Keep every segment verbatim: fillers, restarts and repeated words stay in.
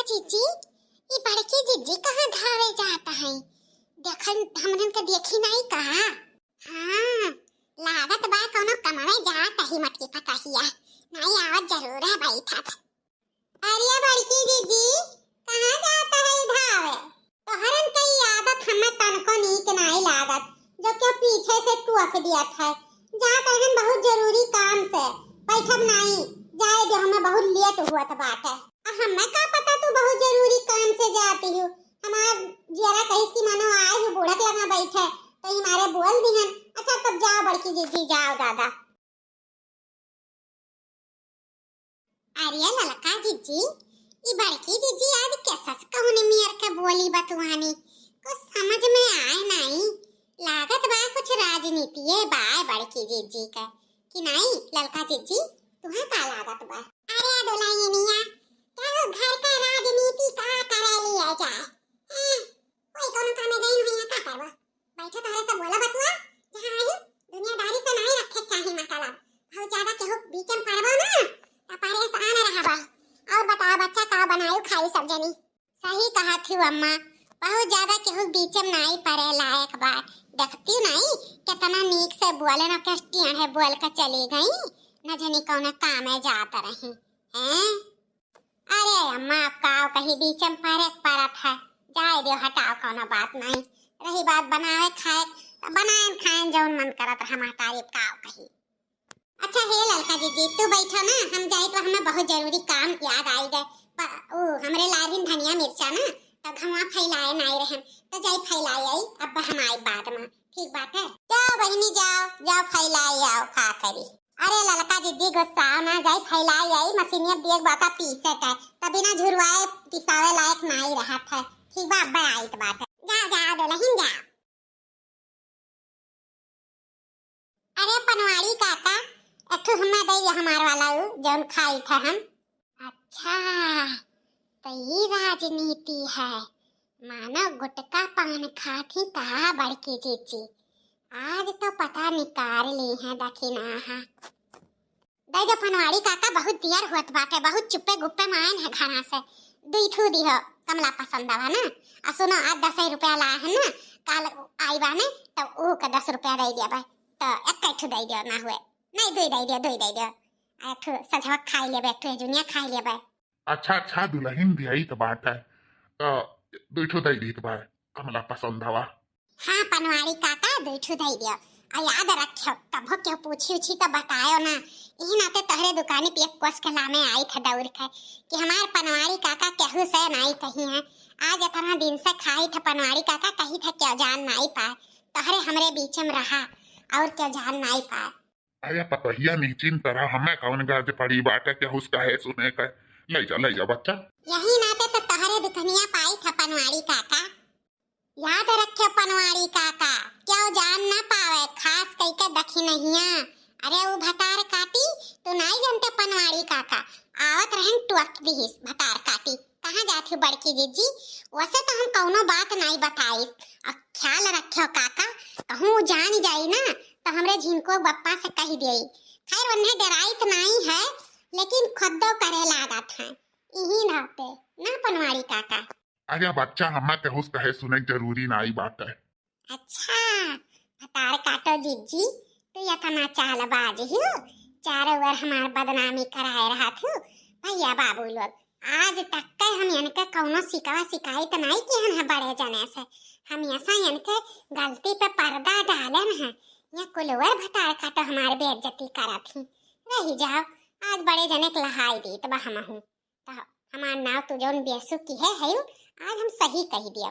जीजी, ई बड़की जीजी कहाँ धावे जात है? देखन, हमनन के देखी नाई कहा? हाँ, लागत बा कौनो कमावे जात है मोटकी पतहिया। नाई आवत जरूर है बैठत। अरे बड़की जीजी, कहाँ जात है धावे? तोहरन के ई आदत हमें तनको नीक नाई लागत, जो क्यों पीछे से टोक दियत है। जात रहन बहुत जरूरी काम से, बैठब नाई, जाए दे, हमें बहुत लेट हुअत बाटे। आ हमें का पता तू बहुत जरूरी काम से जाती हो। हमार जियरा कहिस कि मानो आए हो बूढ़क लगा बैठे, तो ही मारे बोल दिहन। अच्छा तब जाओ बड़की जीजी, जाओ दादा। अरे ललका जीजी, ई बड़की जीजी आज कैसा से कौने मेर के बोली बतुआनी, कुछ समझ में आए नाई। लागत बा कुछ राजनीतिये बा बड़की जीजी के, कि नाई ललका जीजी, तुहे का लागत बा? अरे दुल्हनिया, क्या वो घर का राजनीति का करे लिया जाए? हैं? कोई कोनो काम में गई नहीं है, का करबा? बैठो तोहरे से बोला बतुआ, जहाँ आई दुनियादारी से नहीं रखे चाही मतलब। बहुत ज्यादा केहू बीच में पड़बो ना, त परेशान रहबा। और बताओ बच्चा, का बनायू खाई सब जनी? सही कहा थी अम्मा, बहुत ज्यादा केहू बीच में नहीं पड़े लायक बा। देखती नहीं कितना नीक से बोले ना, के टेढ़े बोल के चली गई, न जनी कौन काम में जात रही हैं। अरे अम्मा, अब काव कही, बीचे में परे के परत है, जाए दियो, हटाओ, कौनो बात नहीं। रही बात बनावे खाए, त बनाएन खाएन, जौन मन करत रहा महतारी, अब काव कही। अच्छा हे ललका जीजी, तू बैठा ना, हम जाइत बा, हमें बहुत जरूरी काम याद आई गए। प-, ऊ हमरे लारिन धनिया मिर्चा ना, त घुमा फैलाए नाई रहन, त जाई फैलाए आई, अब हम आई बाद में, ठीक बात है? जाओ बहिनी, जाओ, जाओ फैलाए आओ, का करी। अरे ललका जीजी गुस्साओ ना, जाई फैलाई आई, मशीनिया देख बाका पीसे के, त बिना झुरवाए पिसावे लायक नाई रहत है। ठीक बा, अब्बे आइत बाटे। जा, जा, दुल्हन जा। अरे पनवाड़ी काका, एक ठो हम्मा दे दे हमार वाला ऊ, जौन खाई था हम। अच्छा, त ई राजनीति है, मानो गुटका पान खात ही कहा बड़की जीजी। आज तो पता निकाल ली है दखिनाहा। दे दे पनवाड़ी काका, बहुत दियर होत बाटे, बहुत चुप्पे गुप्पे मायन है घरा से। दुई ठू दिहो, कमला पसंद आवा ना। आ सुनो, आज दस रुपया ला है ना, काल आई बाने, तब ऊ के दस रुपया दे दिया भाई। तो एक ठू दे दियो ना हुए, नहीं दुई दे दियो, दुई दे दियो। आ एक ठू सझवा खाई लेबे, एक ठू जुनिया खाई लेबे। अच्छा, अच्छा, दुल्हन दियाई त बाटे, त दुई ठो दे दीत बा, कमला पसंद हवा। हाँ, पनवाड़ी काका, दुई ठो दे दियो। आ याद रखियो, कभो केहू पूछी उछी त बतायो ना। इही नाते तोहरे दुकानी पे एक कोस के लामे आई था दौड़ के कि हमार पनवाड़ी काका केहू से नाई कही है। आज इतना दिन से खाई था पनवाड़ी काका, कही था क्यों जान नाई पाए, तोहरे हमरे बीच में रहा और क्यों जान नाई पाए। अरे पतोहिया निश्चिंत रहा, हमें कौन गरज पड़ी बाटे केहू से कहे सुने के। ले जा, ले जा बच्चा। यही नाते तो तोहरे दुकनिया पाई था पनवाड़ी काका। याद रखे पनवाड़ी काका, क्यों जान ना पावे, खास कई के दखिनहिया। अरे ऊ भतार काटी, तू नाई जानते पनवाड़ी काका, आवत रहन टुअक दिहिस भतार काटी। कहाँ जात हो बड़की जीजी? वैसे तो हम कौनो बात नाई बताइस। अब ख्याल रखियो काका, कहूँ जान जाई ना तो हमरे झिनको बप्पा से कह देई। खैर उन्हें डराइत नाई है, लेकिन खुदो करे लागत है। इही नाते ना पनवाड़ी काका। अरे बच्चा, हमें केहू से कहे सुने के जरूरी नाई बात है। अच्छा, भतार काटो जिज्जी, तू इतना चालबाज हो, चारों ओर हमार बदनामी कराए रहत हो। भैया बाबू लोग, आज तक के हम इनके कौनो शिकवा शिकायत नहीं किहन है बड़े जने से। हमेशा इनके गलती पे पर्दा डालन है। ये कुलवर भतार काटो हमार बेइज्जती करत ही। रही जाओ, आज बड़े जने के लहाई देत बा हमहू। तो हमार नाव तू जौन बेसुकी है, है, आज हम सही कही दिया।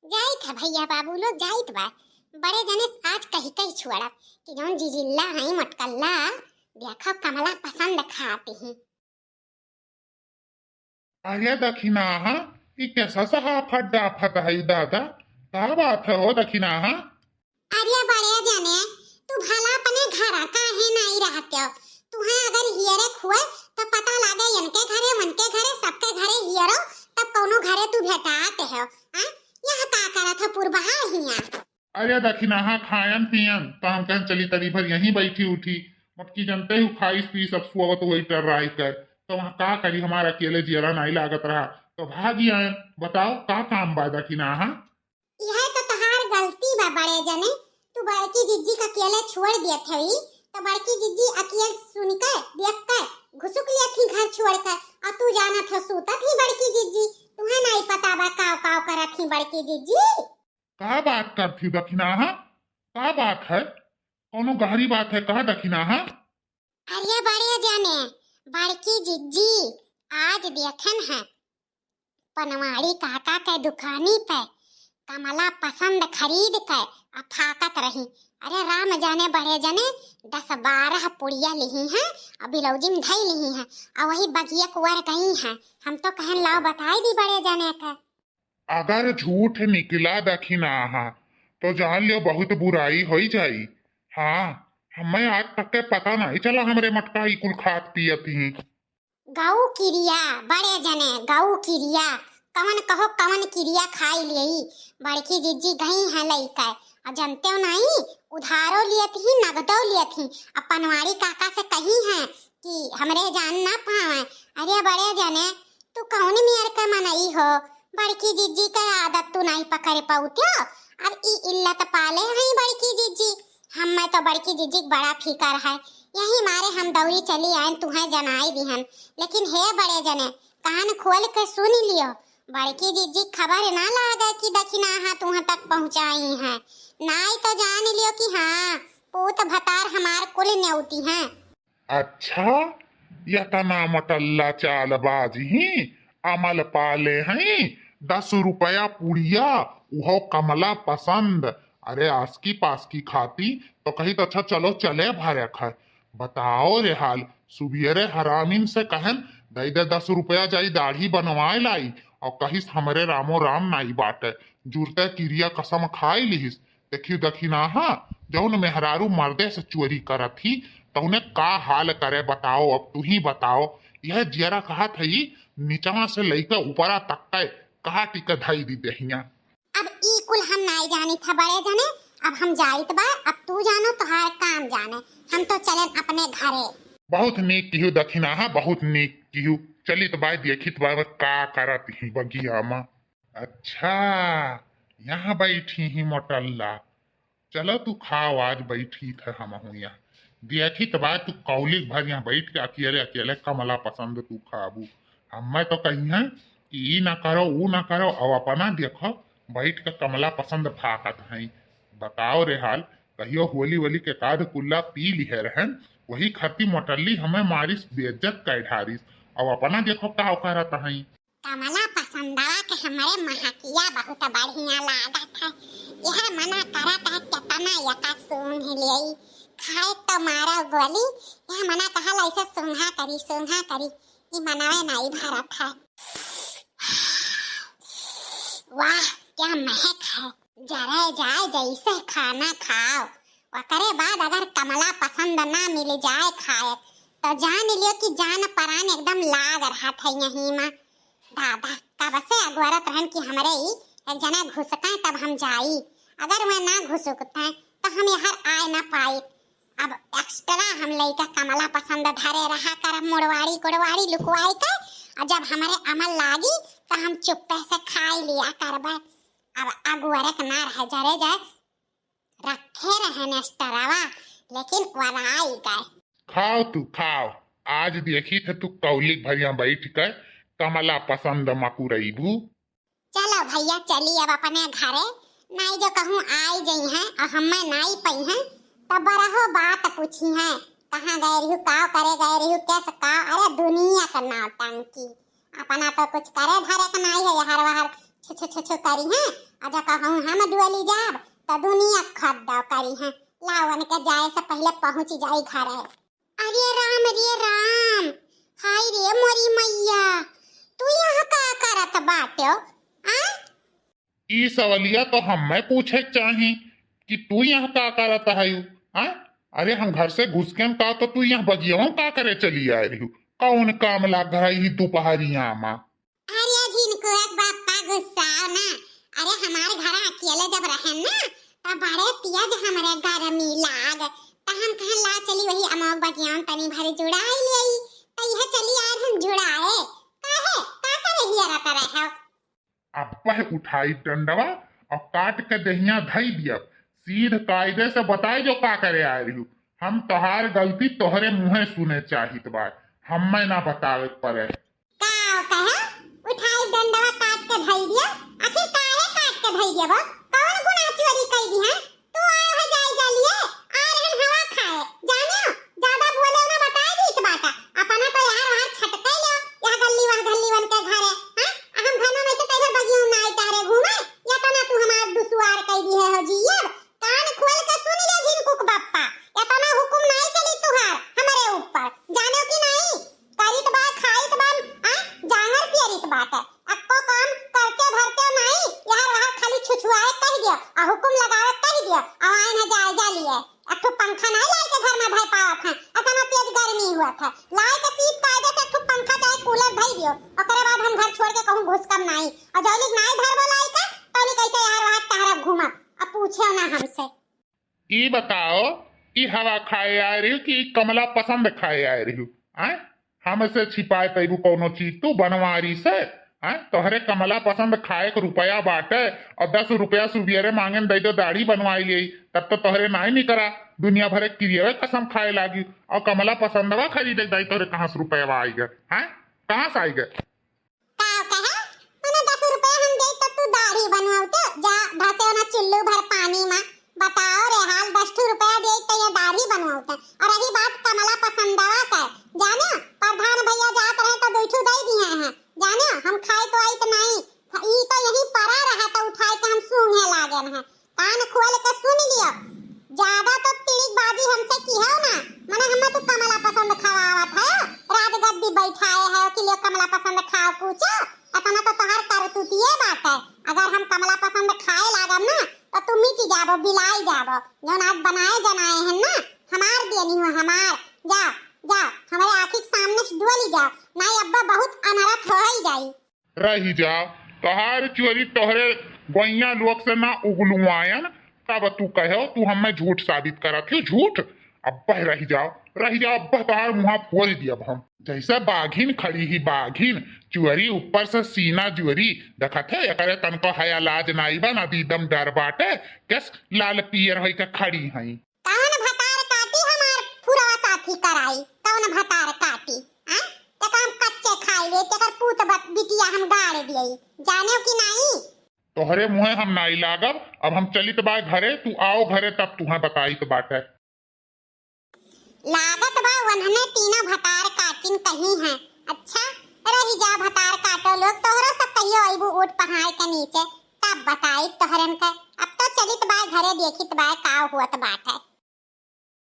जाइत है भैया बाबू लोग, जाइत बा। बड़े जने आज कही कही छुअड़ब कि जौन जिजिल्ला है, मटकल्ला, देखो कमला पसंद खाती हैं। अरे दखिनाहा, ई कैसा सहा फड्डा फत है दादा? का बात है हो दखिनाहा? अरे बड़े जने, तू भला अपने घर काहे नहीं रहते हो? तुहे अगर हियरे खुए तो पता लागे, इनके घरे, उनके घरे, सबके घरे हियरो, तब कौनो घरे तू भेटाते हो। हाँ? यह का करत हो पुरबहा हिया? अरे दखिनाहा खायन पियन, तो हम कहन चली तनी भर यहीं बैठी उठी। मोटकी जनते हु खाइस पीस अब सोवत होई टर्राई कर। तो वहाँ का करी, हमारा अकेले जियरा नाई लागत रहा, तो भागी आए। बताओ, का काम बा दखिनाहा? यह तो तहार गलती बा बड़े जने, तू बड़की जिज्जी का अकेले छोड़ दियत हई, तो बड़की जिज्जी अकेले सुन के, देख के, घुसुक लियत ही घर छोड़ के, और तू जानत हो सूतत ही बड़की जिज्जी, तुहे नाई पता बा काव काव करत ही बड़की जिज्जी। का बात करत ही दखिनाहा? का बात है? कौनो गहरी बात है का दखिनाहा? अरे बड़े जने, बड़की जिज्जी आज देखन है, पनवाड़ी काका के दुकानी पे कमला पसंद खरीद के आ फाकत रही। अरे राम जाने बड़े जने, दस बारह पुड़िया लिही हैं, आ ब्लाउजिम धई लिही हैं, आ वही बगिया कुवर गई हैं। हम तो कहन लाओ बताई दी बड़े जने के। अगर झूठ निकला दखिनाहा, तो जान लियो बहुत बुराई होई जाई। हाँ, हमें आज तक के पता नहीं चला हमरे मटका ई कुल खात पियत ही। गऊ किरिया, बड़े जने, गऊ किरिया, कवन कहो कवन किरिया खाई लेई। बड़की जिज्जी गई हैं लइके, आ जनते हो नहीं, उधारो लियत ही, नगदो लियत ही। अब पनवाड़ी काका से कही हैं कि हमरे जान ना पावे। अरे बड़े जने, तू कौन मेर के मनई हो? बड़की जिज्जी के आदत तू नहीं पकड़ पाउत्यो। अब ई इल्लत पाले हैं बड़की जिज्जी। हमें तो बड़की जिज्जी के बड़ा फिकर है, यही मारे हम दौड़ी चली आयन तुहें जनाई दिहन। लेकिन हे बड़े जने, कान खोल के सुन लियो, बड़की जिज्जी के खबर ना लागे कि दखिनाहा तुहाँ तक पहुँचाई हैं, नाई तो जान लियो कि हाँ, पूत भतार हमार कुल नेउती हैं। अच्छा, यतना मोटल्ला चालबाज ही अमल पाले हैं, दस रुपया पुड़िया, उहो कमला पसंद। अरे आसकी पासकी खाती तो कही तो अच्छा चलो चले भरे खाए। बताओ रे हाल, सुबियरे हरामिन से कहन, "दई दे दस रुपया, जाई दाढ़ी बनवाए लाई," और कहिस, "हमरे रामो राम नाई बाटे, जुरते किरिया कसम खाई लिहिस।" देखियो दखिनाहा, जौन मेहरारू मर्दे से चोरी करत ही, तौने का हाल करे बताओ, अब तू ही बताओ। यह जियरा कहत है, निचवा से लइके ऊपरा तक के काट के धई दी देहिया। अब ई कुल हम नाई जानी था बड़े जने, अब हम जाइत बा, अब तू जानो तोहार काम जाने, हम तो चलन अपने घरे। बहुत नीक किहू दखिनाहा, बहुत नीक किहू। चलित बा, देखित बा का करत ही बगिया मा। अच्छा, यहाँ बैठी ही मोटल्ला। चलो तू खाओ, आज बैठी थे हमहू यहाँ। देखी त बा तू कौलिक भर यहाँ बैठ के अकेले अकेले कमला पसंद तू खाबू। हमें तो कही है कि ई ना करो, ऊ ना करो, अब अपना देखो बैठ के कमला पसंद फाकत हैं। बताओ रे हाल, कहियो होली वोली के काद कुल्ला पी लिहे रहन, वही खती मोटल्ली हमें मारिस, बेइज्जत कर ढारिस। अब अपना देखो का करत हैं। कमला पसंदवा के हमरे महकिया बहुत बढ़िया लागत है। यह मना करत है केतना एका सूंघ लेई। खाए तो मारो गोली, यह मना कहल ऐसे सूंघा करी, सूंघा करी। ई मनवे नाई भरत है। वाह, क्या महक है। जरे जाए जैसे खाना खाओ, ओकरे बाद अगर कमला पसंद ना मिल जाए खाए, तो जान लियो कि जान परान एकदम लाग रहत है यहीं मा। दादा, कब से अगोरत रहन कि हमरे ई एक जना घुसकाए तब हम जाई। अगर वह ना घुसुकते तो हम यहाँ आए ना पाई। अब एक्स्ट्रा हम लइका कमला पसंद धरे रहा करब मुड़वाड़ी कुड़वाड़ी लुकवाई के, और जब हमरे अमल लागी तो हम चुप्पे से खाई लिया करबे। अब अगुअरे के ना रहे जरे जाए, रखे रहन एक्स्ट्रावा, लेकिन वराई गए। खाओ तू खाओ, आज देखी थे तू कौलिक भरिया बैठ कर कमला पसंद मकुरैबू। चलो भैया, चली अब अपने घरे, नाई जो कहूँ आई जइहैं और हमें नाई पइहैं, तब बरहो बात पूछिहैं, कहाँ गए रहियो, काव करे गए रहियो, कैसे काव, अरे दुनिया का नौटंकी। अपना तो कुछ करे धरे के नाई है, हर वहर छु छु छु छु करिहैं, और जो कहूँ हम डोली जाब, तो दुनिया खद्दो करिहैं। लाओ उनके जाए से पहले पहुँच जाई घरे। अरे राम रे राम, हाय रे मोरी मैया, तू यहाँ का करत बाट्यो? आ? ई सवलिया तो हमें पूछे के चाही कि तू यहाँ का करत हयू? आ? अरे हम घर से घुसकेन का तो तू यहाँ बगियावा का करे चली आए रहियो? कौन काम लाग रही ही दोपहरिया मा? अरे जिनको एक बापा गुस्सा ना, अरे हमार घर अकेले जब रहन ना, तब बड़े तेज हमरे गर्मी लाग, त हम कहन ला चली वही अमोक बगियावा तनी भर जुड़ाई लेई, त यह चली आए हम झुड़ाए, काहे, का करे हियरा करे हो? अब्बह उठाई डंडवा और काट के देहिया धई दियब। सीध कायदे से बताए जो का करे आए रही। हम तोहार गलती तोहरे मुँहे सुने चाहित बा, हम्मे ना बतावे के पड़े। का कहे? उठाई डंडवा काट के धई दिया। आखिर काहे काट के धई दिया बा? कौन गुनाह चोरी कई दी है? तू आए हो जाए जा लिए, आ रहन हवा खाए। जानियो, ज्यादा बोले ना बताए दीत बाटा। अपना तो यार वहाँ छटके लो, यह गल्ली वह गल्ली बन के घरे, हाँ? हम घरों में से तैसे बगियों ना आई टहरे घूमे, या तो ना तू हमार दुसुआर कई दी है हो जियब। कान खोल के सुन ले झिनकुक बप्पा, इतना हुकुम नहीं चली तुहार हमरे ऊपर, जानो कि नहीं? करित बा, खाइत बा, आ, जांगर पियरित बाटे। अक्को काम करते धरते नहीं, यार वहाँ खाली छुछुआए कह दियो, आ हुकुम लगावे कह दियो, आ आए ना जाए जा लिए। एक ठो पंखा नहीं लाई के घर में भय पावत है, इतना तेज गर्मी हुआ था। लाई के सीध कायदे से एक ठो पंखा चाहे कूलर धई दियो, ओकरे बाद हम घर छोड़ के कहूँ घुसकब नहीं। और जौलिक नहीं धरबो लाई के, तौलिक कैसे यार वहाँ टहरब घूमब, अब पूछे ना हमसे। ई बताओ, ई हवा खाए आए रही कि ई कमला पसंद खाए आए रही? आय, हमसे छिपाए पैबू कौनो चीज तू बनवारी से? आय, तोहरे कमला पसंद खाए के रुपया बाटे और दस रुपया सुबेरे मांगे न दे दो, दाढ़ी बनवाई लिए, तब तो तोहरे नाई निकरा, दुनिया भरे किरियवे कसम खाए लागी और कमला पसंदवा खरीदे के दाई तोहरे कहाँ से रुपया आएगा? हैं, कहाँ से आएगा? का कहे? मने दस रुपया हम देई तो तू दाढ़ी बनवाउते? जा धसे ओना चुल्लू भर पानी मा। बताओ रे हाल, दस ठो रुपया देई तो ये दाढ़ी बनवाउते। और रही बात कमला पसंदवा के, जाने प्रधान भैया जात रहे तो दुई ठो दे दिए हैं। जाने हम खाए तो आई तो नहीं, ई तो यहीं परा रहा तो उठाए के हम सूंघे लागे हैं। कान खोल के सुन लियो, ज्यादा तो तिड़कबाजी हमसे किहो ना। मने हमें तू कमला पसंद खवावत है, राजगद्दी बैठाए है कि लियो कमला पसंद खाओ कुछ। इतना तो तोहार करतूतिए बाटे। अगर हम कमला पसंद खाए लागब ना तो तू मिट जाबो, बिलाई जाबो। जौन आज बनाए जनाए हैं ना, हमार देनी हो, हमार। जाओ, जाओ, हमारे आँखी के सामने से डोली जाओ, नहीं अब्बा बहुत अनरथ हो ही जाई। रही जाओ, तोहार चोरी तोहरे गइया लोग से ना उगलुआयन, तब तू कहो तू हमें झूठ साबित करत हो, झूठ। अब्बह रही जाओ, रही जाओ, अब्बह तोहार मुँहा फोड़ दियब हम। जैसे बाघिन खड़ी ही बाघिन, चोरी ऊपर से सीना जोरी, देखत है एकरे तनको हया लाज नाई बा, ना दीदम डर बाटे, कस लाल पियर होई के खड़ी हई। कौन भतार काटी हमार फुरवा साथी कराई? कौन भतार काटी? हाँ? तेका हम कच्चे खाई ले, तेकर पूत बत-, बिटिया हम गाड़ दिए। जाने कि नहीं? तोहरे मुँहे हम नाई लागब, अब हम चलित बा घरे, तू आओ घरे तब तुहें बताइत बाटे। लागत बा वन्हने तीनों भतार काटिन कहीं हैं। अच्छा, रही जा भतार काटो लोग, तोहरो सब कहियो अइबू ऊँट पहाड़ के नीचे, तब बताई तोहरन के। अब तो चलित बा घरे, देखित बा का हुअत बाटे।